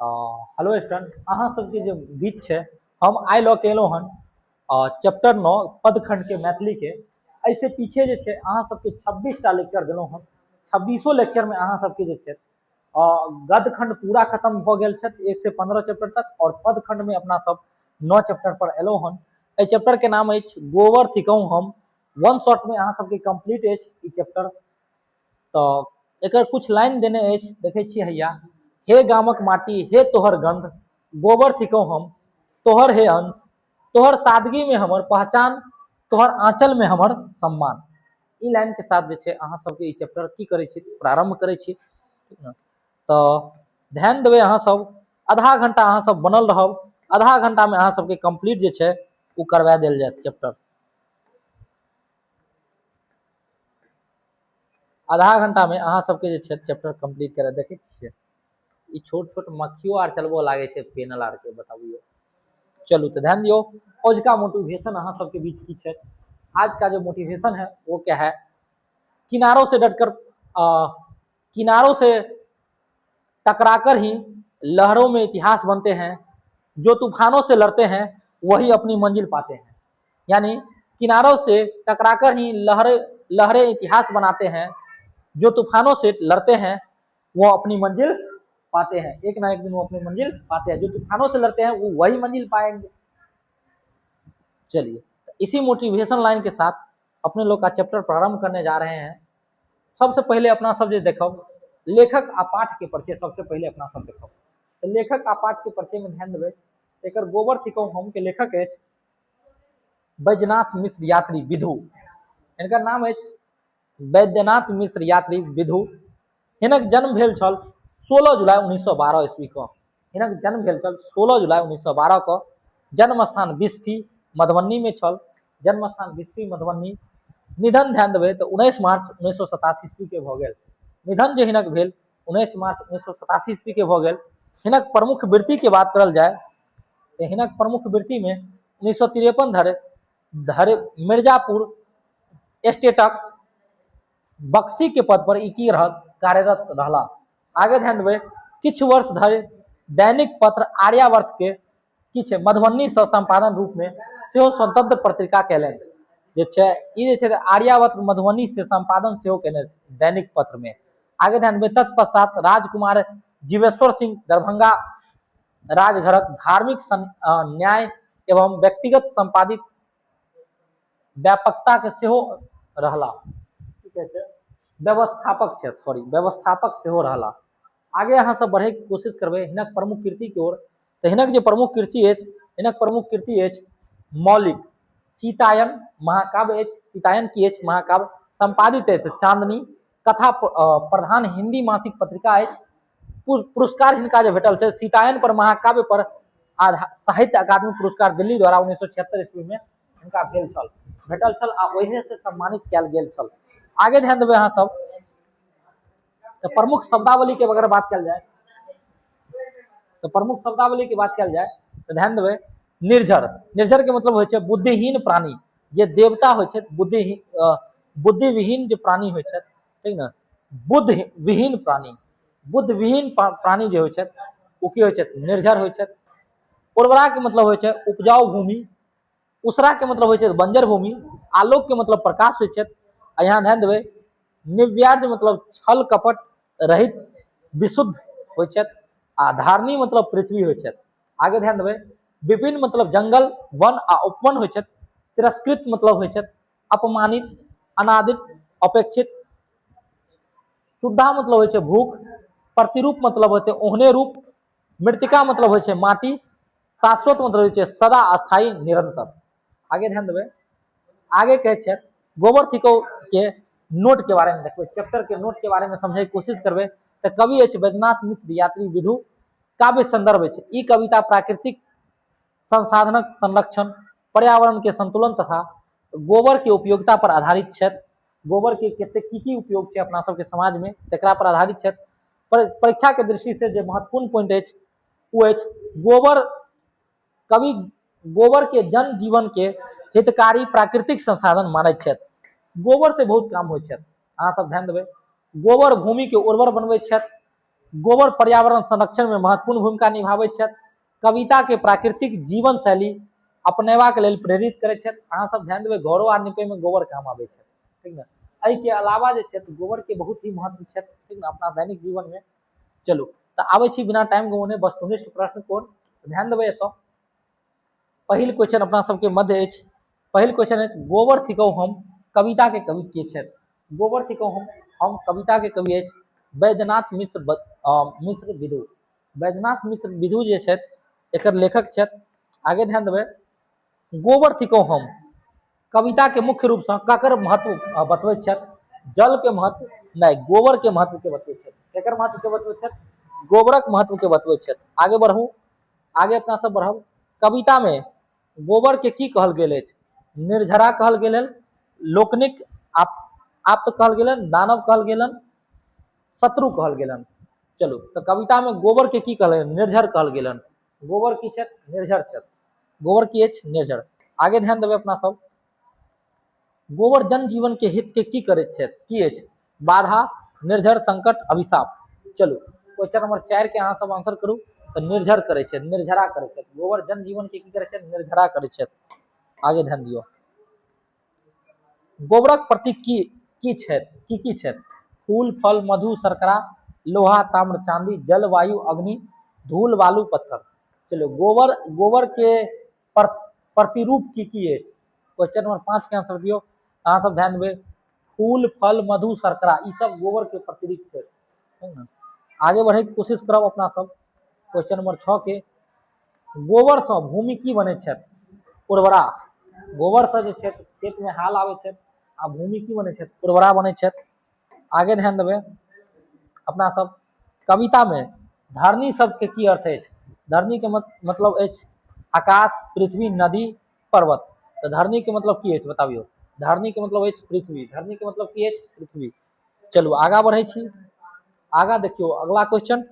Hello student, अहाँ सबके जे बीच छै हम आइ लऽ के एलहुँ हन चैप्टर 9 पदखंड के मैथिली के। एहिसे पीछे जे छै अहाँ सबके 26टा लेक्चर देलहुँ हन। 26 लेक्चर में अहाँ सबके जे छै गद्यखंड पूरा खत्म भऽ गेल छै 1 से 15 चैप्टर तक, और पदखंड में अपना सब 9 चैप्टर पर एलहुँ हन। एहि चैप्टर के नाम अछि गोबर थिकहुँ हम। वन शॉट में अहाँ सबके कम्प्लीट अछि ई चैप्टर। तऽ एकर कुछ लाइन देने अछि, देखै छियै हैया। हे गामक माटी, हे तोहर गंध, गोबर थिकहुँ हम तोहर हे अंश, तोहर सादगी में हमर पहचान, तोहर आंचल में हमर सम्मान। ई लाइन के साथ जे छै अहाँ सबके ई चैप्टर की करै छी, प्रारंभ करै छी, ठीक ने? तऽ ध्यान देबै अहाँ सब, आधा घंटा अहाँ सब बनल रहब, आधा घंटा में अहाँ सबके कम्प्लीट जे छै ओ करवा देल जायत चैप्टर। आधा घंटा में अहाँ सबके जे छै चैप्टर कम्प्लीट करा। देखै छियै ई छोट छोट मक्खियो आर चलबो लागै छै पेनल आर के, बताबियो। चलू तो ध्यान दियो, आज का मोटिवेशन अहाँ सबके बीच की छै। आज का जो मोटिवेशन है वो क्या है? किनारों से डटकर किनारों से टकराकर ही लहरों में इतिहास बनते हैं, जो तूफानों से लड़ते हैं वही अपनी मंजिल पाते हैं। यानी किनारों से टकराकर ही लहरें लहरें इतिहास बनाते हैं, जो तूफानों से लड़ते हैं वो अपनी मंजिल पाते हैं। एक ना एक दिन वो अपनी मंजिल पाते हैं। जो तूफानों से लड़ते हैं वो वही मंजिल पाएंगे। चलिए, इसी मोटिवेशन लाइन के साथ अपने लोग का चैप्टर प्रारंभ करने जा रहे हैं। सबसे पहले अपना सब जे देखब लेखक आ पाठ के परिचय। सबसे पहले अपना सब देखब तो लेखक आ पाठ के परिचय में ध्यान देबै। एकर गोबर थिकहुँ हम के लेखक अछि बैजनाथ मिश्र यात्री विधु। हिनकर नाम अछि बैद्यनाथ मिश्र यात्री विधु। हिनक जन्म भेल छल 16 जुलाई 1912 ईस्वी के। हिनक जन्म भेल छल 16 जुलाई 1912 के। जन्म स्थान बिस्फी मधुबनी में छल। जन्म स्थान बिस्फी मधुबनी। निधन ध्यान देबै तऽ 19 मार्च 1987 ईस्वी के भऽ गेल। निधन जे हिनक भेल 19 मार्च 1987 ईस्वी के भऽ गेल। हिनक प्रमुख वृत्ति के बात करल जाय तऽ हिनक प्रमुख वृत्ति में 1953 धरि धरि मिर्जापुर स्टेटक बक्सी के पद पर ई की रहत कार्यरत रहला। आगे ध्यान देबै, किछु वर्ष धरि दैनिक पत्र आर्यावर्त के की छै मधुबनी से संपादन रूप में सेहो स्वतंत्र पत्रिका कयलनि। जे छै ई जे छै आर्यावर्त मधुबनी से संपादन सेहो केने दैनिक पत्र में। आगे ध्यान देबै, तत्पश्चात राजकुमार जीवेश्वर सिंह दरभंगा राजघरक धार्मिक न्याय एवं व्यक्तिगत संपादित व्यापकता के सेहो रहला, की कहै छै व्यवस्थापक छै, सॉरी व्यवस्थापक सेहो रहला। आगे अहाँ सब बढ़े के कोशिश करबै हिनक प्रमुख कृति के ओर। तऽ हिनक जे प्रमुख कृति अछि, हिनक प्रमुख कृति अछि मौलिक सीतायन महाकाव्य अछि। सीतायन की अछि महाकाव्य, संपादित अछि चांदनी कथा प्रधान हिंदी मासिक पत्रिका अछि। पुरस्कार हिनका जे भेटल छै सीतायन पर महाकाव्य पर आधा साहित्य अकादमी पुरस्कार दिल्ली द्वारा 1976 ईस्वी में हिनका भेल छल, भेटल छल आ ओहे से सम्मानित कयल गेल छल। आगे ध्यान देबै अहाँ सब तऽ प्रमुख शब्दावली के अगर बात कयल जाय तऽ प्रमुख शब्दावली के बात कयल जाय तऽ ध्यान देबै निर्झर। निर्झर के मतलब होइ छै बुद्धिहीन प्राणी, जे देवता होइ छै बुद्धिहीन, बुद्धिविहीन जे प्राणी होइ छै, ठीक ने, बुद्ध विहीन प्राणी, बुद्ध विहीन प्राणी जे होइ छै ओ की होइ छै निर्झर होइ छै। उर्वरा के मतलब होइ छै उपजाऊ भूमि, उसरा के मतलब होइ छै बंजर भूमि, आलोक के मतलब प्रकाश होइ छै। आ यहाँ ध्यान देबै निव्यार्ज मतलब छल कपट रहित विशुद्ध होइ छै, आ धारणी मतलब पृथ्वी होइ छै। आगे ध्यान देबै विपिन मतलब जंगल वन आ उपवन होइ छै, तिरस्कृत मतलब होइ छै अपमानित अनादित अपेक्षित, शुद्धा मतलब होइ छै भूख, प्रतिरूप मतलब होइ छै ओहने रूप, मृतिका मतलब होइ छै माटी, शाश्वत मतलब होइ छै सदा अस्थायी निरंतर। आगे ध्यान देबै, आगे कहै छै गोबर थिको के नोट के बारे में देखबै, चैप्टर के नोट के बारे में समझे के कोशिश करबै। तऽ कवि अछि बैद्यनाथ मित्र यात्री विधु। काव्य संदर्भ अछि ई कविता प्राकृतिक संसाधनक संरक्षण, पर्यावरण के संतुलन तथा गोबर के उपयोगिता पर आधारित छथि। गोबर के कते की की उपयोग छै अपना सबके समाज में तकरा पर आधारित छथि। परीक्षा के दृष्टि से जे महत्वपूर्ण पॉइंट अछि ओ अछि गोबर। कवि गोबर के जन जीवन के हितकारी प्राकृतिक संसाधन मानैत छथि। गोबर से बहुत काम होइ छथि, अहाँ सब ध्यान देबै। गोबर भूमि के उर्वर बनबै छथि। गोबर पर्यावरण संरक्षण में महत्वपूर्ण भूमिका निभाबैत छथि। कविता के प्राकृतिक जीवन शैली अपनेबाक लेल प्रेरित करैत छथि। अहाँ सब ध्यान देबै, घरो आर निपै में गोबर काम आबै छै, ठीक ने। एहिके अलावा जे छै गोबर के बहुत ही महत्व छै, ठीक ने, अपना दैनिक जीवन में। चलू तऽ आबै छी बिना टाइम गमौने वस्तुनिष्ठ प्रश्न कोन। ध्यान देबै, एतऽ पहिल क्वेश्चन अपना सबके मध्य अछि। पहिल क्वेश्चन अछि, गोबर थिकौ हम कविता के कवि के छथि? गोबर थिकौ हम कविता के कवि अछि वैद्यनाथ मिश्र मिश्र विदु। वैद्यनाथ मिश्र विदु जे छथि एकर लेखक छथि। आगे ध्यान देबै, गोबर थिकौ हम कविता के मुख्य रूप से ककर महत्व बतबैत छथि? जल के महत्व नहीं, गोबर के महत्व के बतबैत छथि। केकर महत्व के बतबैत छथि? गोबरक महत्व के बतबैत छथि। आगे बढ़ू, आगे अपना सब बढ़ब। कविता में गोबर के की कहल गेल अछि? निर्झरा कहल गेल, लोकनिक आप्त कहल गेल, दानव कहल गेल, शत्रु कहल गेल। चलू तो कविता में गोबर के की कहल गेल? निर्झर कहल गेल। गोबर की छथि? निर्झर छथि। गोबर की अछि? निर्झर। आगे ध्यान देबै अपना सब, गोबर जन जीवन के हित के की करैत छथि? की अछि? बाधा, निर्झर, संकट, अभिशाप। चलू क्वेश्चन नंबर 4 के अहाँ सब आंसर करू। तऽ निर्झर करै छथि, निर्झरा करै छथि। गोबर जन जीवन के की करै छथि? निर्झरा करै छथि। आगे ध्यान दियौ, गोबरक प्रतीक की की छथि? की की छथि? फूल, फल, मधु, शर्करा, लोहा, ताम्र, चांदी, जल, वायु, अग्नि, धूल, बालू, पत्थर। चलो गोबर, गोबर के प्रतिरूप की की अछि? क्वेश्चन नंबर 5 के आंसर दियौ। अहाँ सब ध्यान देबै, फूल, फल, मधु, शर्करा ई सब गोबर के प्रतिरूप छै, है ना। आगे बढ़े के कोशिश करब अपना सब। क्वेश्चन नंबर 6 के, गोबर से भूमि की बनै छै? उर्वरा। गोबर से जे छै खेत में हाल आबै छै आ भूमि की बनै छै? उर्वरा बनै छै। आगे ध्यान देबै अपना सब, कविता में धरणी शब्द के की अर्थ अछि? धरणी के मतलब अछि आकाश, पृथ्वी, नदी, पर्वत। तऽ धरणी के मतलब की अछि बताबियौ? धरणी के मतलब अछि पृथ्वी। धरणी के मतलब की अछि? पृथ्वी। चलू आगा बढ़ै छी। आगा देखियौ अगला क्वेश्चन,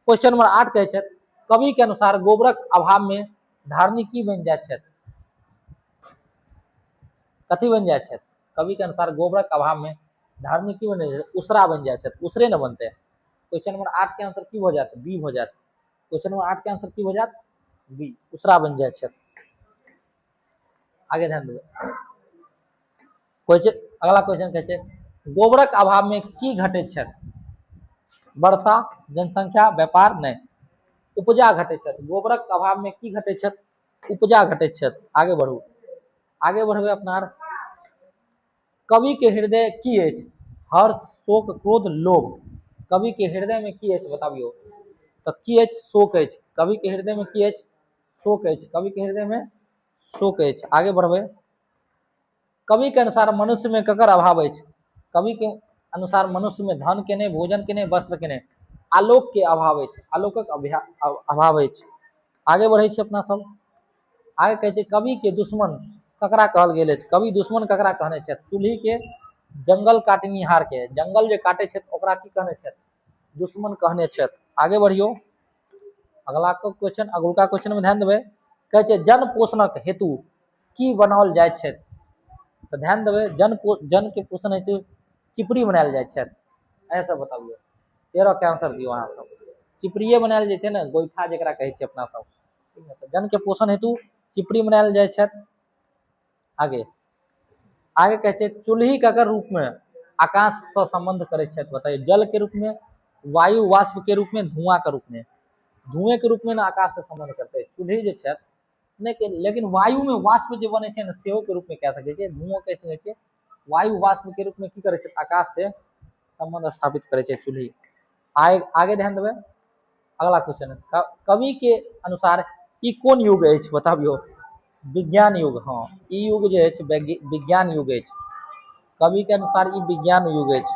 क्वेश्चन नंबर 8 कहै छथि, कवि के अनुसार गोबरक अभाव में धारणी की बनि जाइत छथि? कथी बनि जाइत छथि? कवि के अनुसार गोबरक अभाव में धारणी की बनि जाइत छथि? उसरा बनि जाइत छथि। उसरे ने बनतै। क्वेश्चन नंबर 8 के आंसर की भऽ जायत? बी भऽ जायत। क्वेश्चन नंबर 8 के आंसर की भऽ जायत? बी, उसरा बनि जाइत छथि। आगे ध्यान देबै, क्वेश्चन अगला क्वेश्चन कहै छै, गोबरक अभाव में की घटैत छथि? वर्षा, जनसंख्या, व्यापार, नहि, उपजा घटैत छथि। गोबरक अभाव में की घटैत छथि? उपजा घटैत छथि। आगे बढ़ू, आगे बढ़बै अपना। कवि के हृदय की अछि? हर्ष, शोक, क्रोध, लोभ। कवि के हृदय में की अछि बताबियौ? तऽ की अछि? शोक अछि। कवि के हृदय में की अछि? शोक अछि। कवि के हृदय में शोक अछि। आगे बढ़बै, कवि के अनुसार मनुष्य में ककर अभाव अछि? कवि के अनुसार मनुष्य में धन के नहि, भोजन के नहि, वस्त्र के नहि, आलोक के अभाव अछि। आलोकक अभाव अछि। आगे बढ़ै छी अपना सब। आगे कहै छै, कवि के दुश्मन ककरा कहल गेल अछि? कवि दुश्मन ककरा कहने छथि? चूल्ही के, जंगल काटनिहार के। जंगल जे काटे छथि ओकरा की कहने छथि? दुश्मन कहने छथि। आगे बढ़ियौ, अगला क्वेश्चन, अगुलका क्वेश्चन में ध्यान देबै। कहै छै, जन पोषणक हेतु की बनाओल जाइ छथि? तऽ ध्यान देबै, जन के पोषण हेतु चिपड़ी बनायल जाइ छथि। एहि सब बताबियौ, 13 के आंसर दियौ अहाँ सब। चिपड़िए बनायल जेतै ने, गोइठा जकरा कहै छियै अपना सब। ठीक ने, तऽ जन के पोषण हेतु चिपड़ी बनायल जाइ छथि। आगे, आगे कहै छै, चूल्ही ककर रूप में आकाश से संबंध करै छथि? बताइए। जल के रूप में, वायु वाष्प के रूप में, धुआं के रूप में। धुएं के रूप में ने आकाश से संबंध करते चूल्ही जे छथि नहि, लेकिन वायु में वाष्प जे बनै छै ने सेहो के रूप में कह सकै छियै, धुआं कहि सकै छियै। वायु वाष्प के रूप में की करै छै? आकाश से संबंध स्थापित करै छै चूल्ही। आगे, आगे ध्यान देबै, अगला क्वेश्चन, कवि के अनुसार ई कोन युग अछि बताबियौ? विज्ञान युग। हाँ, ई युग जे अछि विज्ञान युग अछि। कवि के अनुसार ई विज्ञान युग अछि।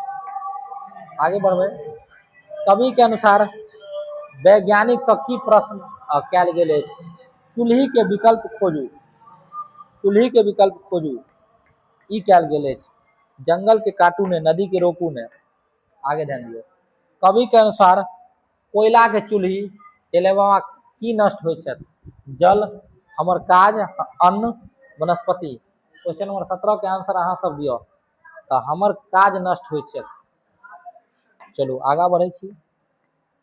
आगे बढ़बै, कवि के अनुसार वैज्ञानिक से की प्रश्न कयल गेल अछि? चूल्ही के विकल्प खोजू, चूल्ही के विकल्प खोजू, ई कयल गेल अछि। जंगल के काटू ने, नदी के रोकू ने। आगे ध्यान दियौ, कवि के अनुसार कोयला के चूल्ही जलेबा की नष्ट होइ छथि? जल, हमर काज, अन्न, वनस्पति। क्वेश्चन नंबर 17 के आंसर अहाँ सब दियौ। तऽ हमर काज नष्ट होइ छथि। चलू आगाँ बढ़ै छी।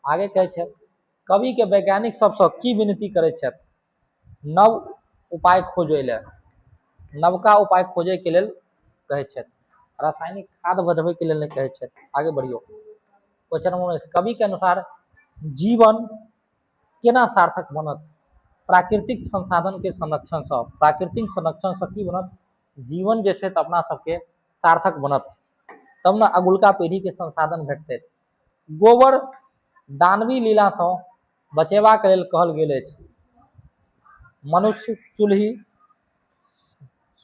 आगे कहै छथि, कविके वैज्ञानिक सबसँ की विनती करै छथि? नव उपाय खोजै लए, नवका उपाय खोजैके लेल कहै छथि, रासायनिक खाद बढ़बैके लेल नहि कहै छथि। आगे बढ़ियौ। क्वेश्चन नंबर 19, कविके अनुसार जीवन केना सार्थक बनत? प्राकृतिक संसाधनके संरक्षणसँ। प्राकृतिक संरक्षणसँ की बनत? जीवन जे छै तऽ अपना सबके सार्थक बनत, तब ने अगुलका पीढ़ीके संसाधन भेटतै। गोबर दानवी लीलासँ बचेबाक लेल कहल गेल अछि। मनुष्य, चूल्हि,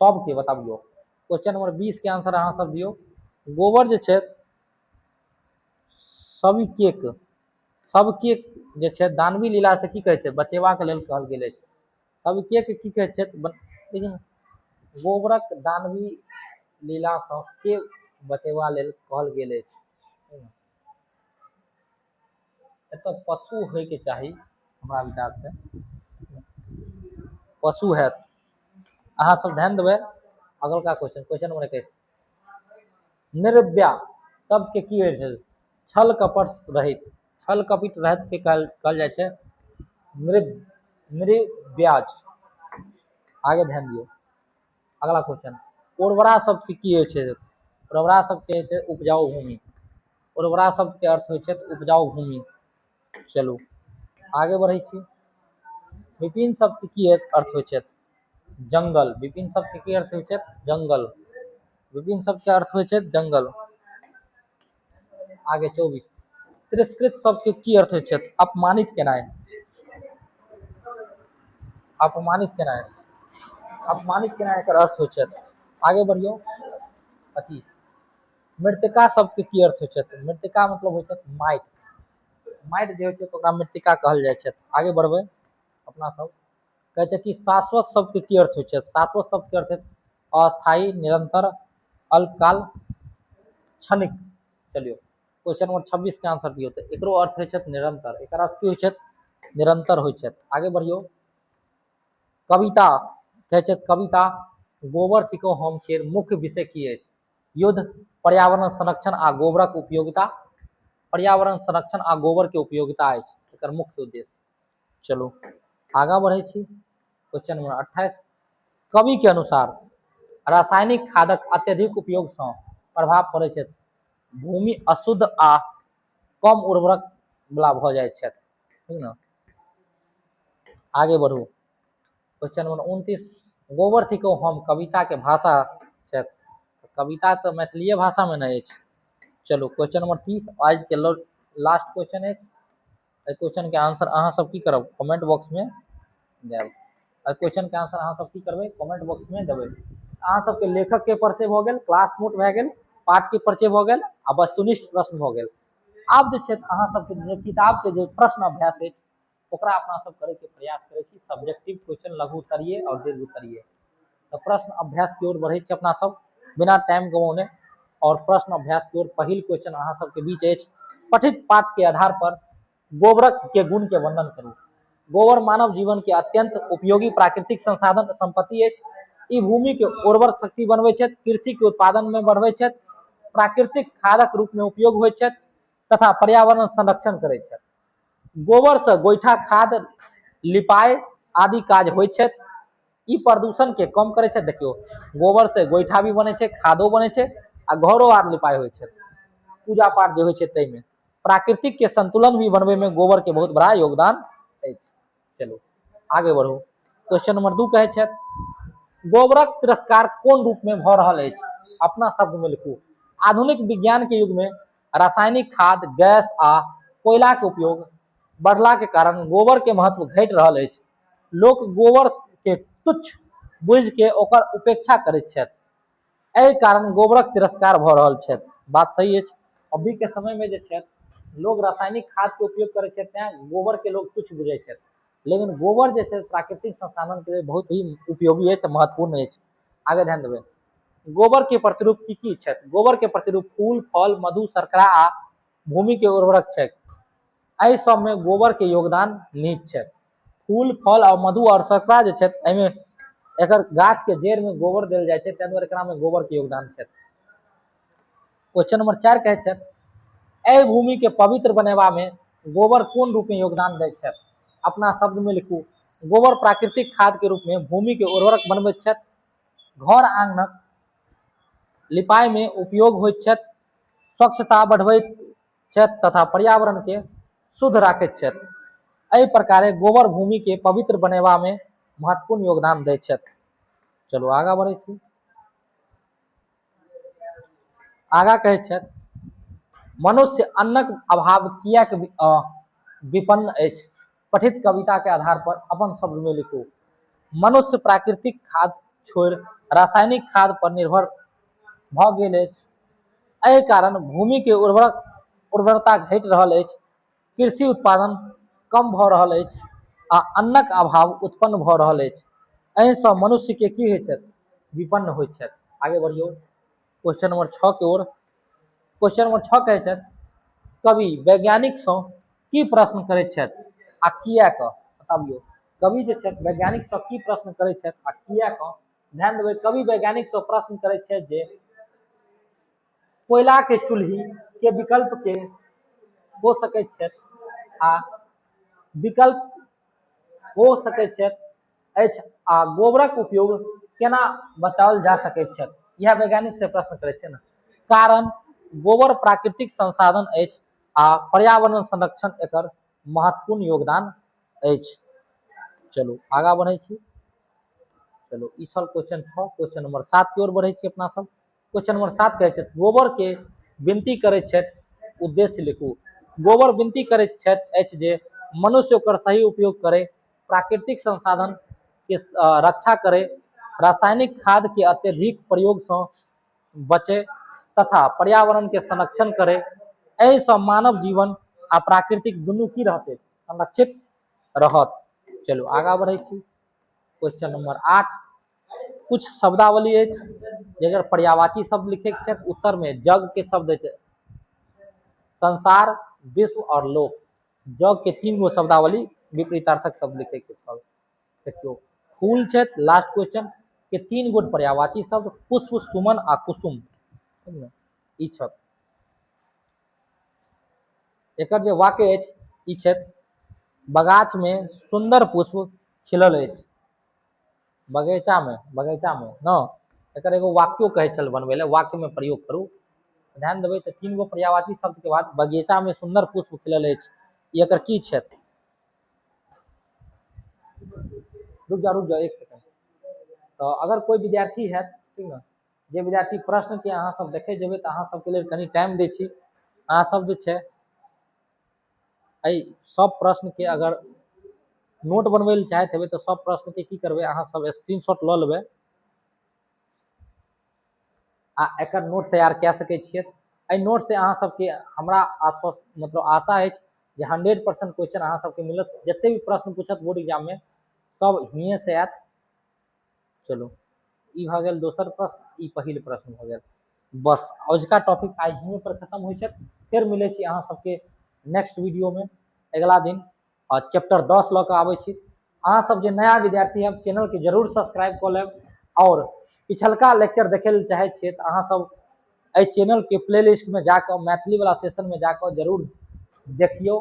सबके बताबियौ। क्वेश्चन नंबर 20 के आंसर अहाँ सब दियौ। गोबर जे छै सबके, सबके जे छै दानवी लीला से की कहै छै? बचेबाक लेल कहल गेल अछि। सबके के की कहै छै? लेकिन गोबरक दानवी लीलासँ के बचेबा लेल कहल गेल अछि? एतऽ पशु होइके चाही, हमरा विचार से पशु हैत। अहाँ सब ध्यान देबै। अगलका क्वेश्चन, क्वेश्चन नंबर 21, निर्व्या शब्दके की होइ छै? छल कपट रहित। छल कपट रहित के कहल कहल जाइ छै निर्व्याज। आगे ध्यान दियौ। अगला क्वेश्चन, उर्वरा शब्द के की होइ छै? उर्वरा शब्द के होइ छै उपजाऊ भूमि। उर्वरा शब्द के अर्थ होइ छै उपजाऊ भूमि। चलू आगे बढ़ै छी। विपिन शब्द के की अर्थ होइ छै? जंगल। विपिन शब्द के की अर्थ होइ छै? जंगल। विपिन शब्द के अर्थ होइ छै जंगल। आगे 24, तिरस्कृत शब्द के की अर्थ होइ छै? अपमानित केनाइ। अपमानित केनाइ, अपमानित केनाइ एकर अर्थ होइ छै। आगे बढ़ियौ। 25, मृतिका शब्द के की अर्थ होइ छै? मृतिका मतलब होइ छै माटि। माटि जे होइ छै ओकरा मृतिका कहल जाइ छै। आगे बढ़बै अपना सब। कहै छै कि शाश्वत शब्द के की अर्थ होइ छै? शाश्वत शब्द के अर्थ अस्थायी, निरंतर, अल्पकाल, क्षणिक। चलियौ क्वेश्चन नंबर 26 के आंसर दियौ। तऽ एकरो अर्थ होइ छै निरंतर। एकर अर्थ की होइ छै? निरंतर होइ छै। आगे बढ़ियौ। कविता कहै छै, कविता गोबर थिकौ हम केर मुख्य विषय की अछि? युद्ध, पर्यावरण संरक्षण आ गोबरक उपयोगिता। पर्यावरण संरक्षण आ गोबर के उपयोगिता अछि एकर मुख्य उद्देश्य। चलू आगाँ बढ़ै छी। क्वेश्चन नंबर 28, कवि के अनुसार रासायनिक खादक अत्यधिक उपयोग सँ प्रभाव पड़ै छै। भूमि अशुद्ध आ कम उर्वरक वाला भऽ जाइ छथि, ठीक ने? आगे बढ़ू। क्वेश्चन नंबर 29, गोबर थिकौ हम कविता के भाषा छथि। कविता तऽ मैथिलीए भाषामे नहि अछि। चलू क्वेश्चन नंबर 30, आज के लास्ट क्वेश्चन अछि। एहि क्वेश्चन के आंसर अहाँ सब की करब? कमेंट बॉक्स में देब। एहि क्वेश्चन के आंसर अहाँ सब की करबै? कमेंट बॉक्स में देबै। अहाँ सबके लेखक के परिचय भऽ गेल, क्लास नोट भए गेल, पाठ के परिचय भऽ गेल आ वस्तुनिष्ठ प्रश्न भऽ गेल। आब जे छै अहाँ सबके जे किताब के जे प्रश्न अभ्यास अछि ओकरा अपना सब करे के प्रयास करै छी। सब्जेक्टिव क्वेश्चन, लघु उत्तरीय और दीर्घ उत्तरीय। तऽ प्रश्न अभ्यास की ओर बढ़ै छी अपना सब बिना टाइम गवौने और प्रश्न अभ्यास की ओर। पहिल क्वेश्चन अहाँ सबके बीच अछि, पठित पाठ के आधार पर गोबरक के गुण के वर्णन करू। गोबर मानव जीवन के अत्यंत उपयोगी प्राकृतिक संसाधन संपत्ति अछि। ई भूमि के उर्वर शक्ति बनबै छथि, कृषि के उत्पादन में बढ़बै छथि, प्राकृतिक खादक रूप में उपयोग होइ छथि तथा पर्यावरण संरक्षण करै छथि। गोबर से गोइठा, खाद, लिपाइ आदि काज होइ छथि। ई प्रदूषण के कम करै छै। देखियौ, गोबर से गोइठा भी बनै छै, खादो बनै छै आ घरो आर लिपाइ होइ छै, पूजा पाठ जे होइ छै ताहिमे। प्राकृतिक के संतुलन भी बनबै में गोबर के बहुत बड़ा योगदान अछि। चलू आगे बढ़ू। क्वेश्चन नंबर 2 कहै छथि, गोबरक तिरस्कार कोन रूप में भऽ रहल अछि? अपना शब्द में लिखू। आधुनिक विज्ञान के युग में रासायनिक खाद, गैस आ कोयला के उपयोग बढ़ला के कारण गोबर के महत्व घटि रहल अछि। लोक गोबर के तुच्छ बुझि के ओकर उपेक्षा करैत छथि। एहि कारण गोबरक तिरस्कार भऽ रहल छथि। बात सही अछि। अभी के समय में जे छथि लोग रासायनिक खाद के उपयोग करै छथि, तें गोबर के लोग तुच्छ बुझै छथि। लेकिन गोबर जे छै प्राकृतिक संसाधन के लेल बहुत ही उपयोगी अछि, महत्वपूर्ण अछि। आगे ध्यान देबै। गोबर के प्रतिरूप की की छथि? गोबर के प्रतिरूप फूल, फल, मधु, शर्करा आ भूमि के उर्वरक छथि। एहि सब में गोबर के योगदान निहित छै। फूल, फल और मधु और शर्करा जे छै एहिमे एकर गाछ के जड़ि में गोबर देल जाइ छै, ताहि दुआरे एकरा में गोबर के योगदान छै। क्वेश्चन नंबर 4 कहै छै, एहि भूमि के पवित्र बनेबा में गोबर कोन रूपमे योगदान दैत छथि? अपना शब्दमे लिखू। गोबर प्राकृतिक खाद के रूपमे भूमि के उर्वरक बनबैत छथि। घर आंगनक लिपाई में उपयोग होइत छथि। स्वच्छता बढ़बैत छथि तथा पर्यावरण के शुद्ध राखैत छथि। एहि प्रकारे गोबर भूमि के पवित्र बनेबा में महत्वपूर्ण योगदान दैत छथि। चलू आगाँ बढ़ै छी। आगाँ कहै छथि, मनुष्य अन्नक अभाव किएक विपन्न अछि? पठित कविता के आधार पर अपन शब्द में लिखू। मनुष्य प्राकृतिक खाद छोड़ि रासायनिक खाद पर निर्भर भऽ गेल अछि। एहि कारण भूमि के उर्वरता घटि रहल अछि, कृषि उत्पादन कम भऽ रहल अछि आ अन्नक अभाव उत्पन्न भऽ रहल अछि। एहिसँ मनुष्यके की होइ छथि? विपन्न होइ छथि। आगे बढ़ियौ क्वेश्चन नंबर 6 के ओर। क्वेश्चन नंबर 6 कहै छथि, कवि वैज्ञानिकसँ की प्रश्न करैत छथि आ किएक? बताबियौ। कवि जे छथि वैज्ञानिकसँ की प्रश्न करैत छथि आ किएक? ध्यान देबै, कवि वैज्ञानिकसँ प्रश्न करैत छथि जे कोयला के चूल्ही के विकल्प के हो सकैत छथि आ विकल्प हो सकैत छथि अछि आ गोबरक उपयोग केना बचाओल जा सकैत छथि। इएह वैज्ञानिक से प्रश्न करै छै ने। कारण गोबर प्राकृतिक संसाधन अछि आ पर्यावरण संरक्षण एकर महत्वपूर्ण योगदान अछि। चलू आगाँ बढ़ै छी। चलू ई छल क्वेश्चन 6। क्वेश्चन नंबर 7 की ओर बढ़ै छी अपना सब। क्वेश्चन नंबर 7 कहै छथि, गोबर के विनती करैत छथि, उद्देश्य लिखू। गोबर विनती करैत छथि अछि जे मनुष्य ओकर सही उपयोग करे, प्राकृतिक संसाधन के रक्षा करे, रासायनिक खाद के अत्यधिक प्रयोग से बचे तथा पर्यावरण के संरक्षण करे। एहिसँ मानव जीवन आ प्राकृतिक दुनू की रहतै? संरक्षित रहत। चलू आगाँ बढ़ै छी। क्वेश्चन नंबर 8, कुछ शब्दावली अछि जकर पर्यायवाची शब्द लिखैके छै। उत्तर में जग के शब्द अछि, संसार, विश्व और लोक। जग के 3 गो शब्दावली विपरीतार्थक शब्द लिखे के छल। देखियौ फूल छथि, लास्ट क्वेश्चन के 3 गोट पर्यायवाची शब्द पुष्प, सुमन आ कुसुम, ठीक ने, ई छथि। एकर जे वाक्य अछि ई छथि, बगाछ में सुंदर पुष्प खिलल अछि। बगीचामे, बगीचामे न एकर एगो वाक्यो कहै छल बनबै लए, वाक्यमे प्रयोग करू। ध्यान देबै तऽ 3 गो पर्यायवाची शब्दके बाद बगीचामे सुन्दर पुष्प खिलल अछि, ई एकर की छथि? रुक जाओ, रुक जाओ एक सेकंड। तऽ अगर कोइ विद्यार्थी हैत, ठीक ने, जे विद्यार्थी प्रश्नके अहाँ सब देखै जेबै तऽ अहाँ सबके लेल कनि टाइम दै छी। अहाँ सब जे छै एहि सब प्रश्नके अगर नोट बनबै लए चाहैत हेबै तऽ सब प्रश्नके की करबै, अहाँ सब स्क्रीनशॉट लऽ लेबै आ एकर नोट तैयार कए सकै छियै। एहि नोट से अहाँ सबके हमरा आश्वस्त मतलब आशा अछि जे 100% क्वेश्चन अहाँ सबके मिलत। जते भी प्रश्न पूछत बोर्ड एग्जाम में सब हिये से आयत। चलू ई भऽ गेल दोसर प्रश्न, ई पहिल प्रश्न भऽ गेल। बस अजुका टॉपिक आइ हिये पर खत्म होइ छै। फेर मिलै छी अहाँ सबके नेक्स्ट वीडियो में अगिला दिन और चैप्टर 10 लऽ कऽ आबै छी। अहाँ सब जे नया विद्यार्थी हैं चैनल के जरूर सब्सक्राइब कऽ लेब और पिछलका लेक्चर देखै लए चाहै छियै तऽ अहाँ सब एहि चैनल के प्लेलिस्ट में जाकऽ मैथिली वाला सेशन में जाकऽ जरूर देखियौ।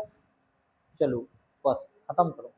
चलू बस खत्म करू।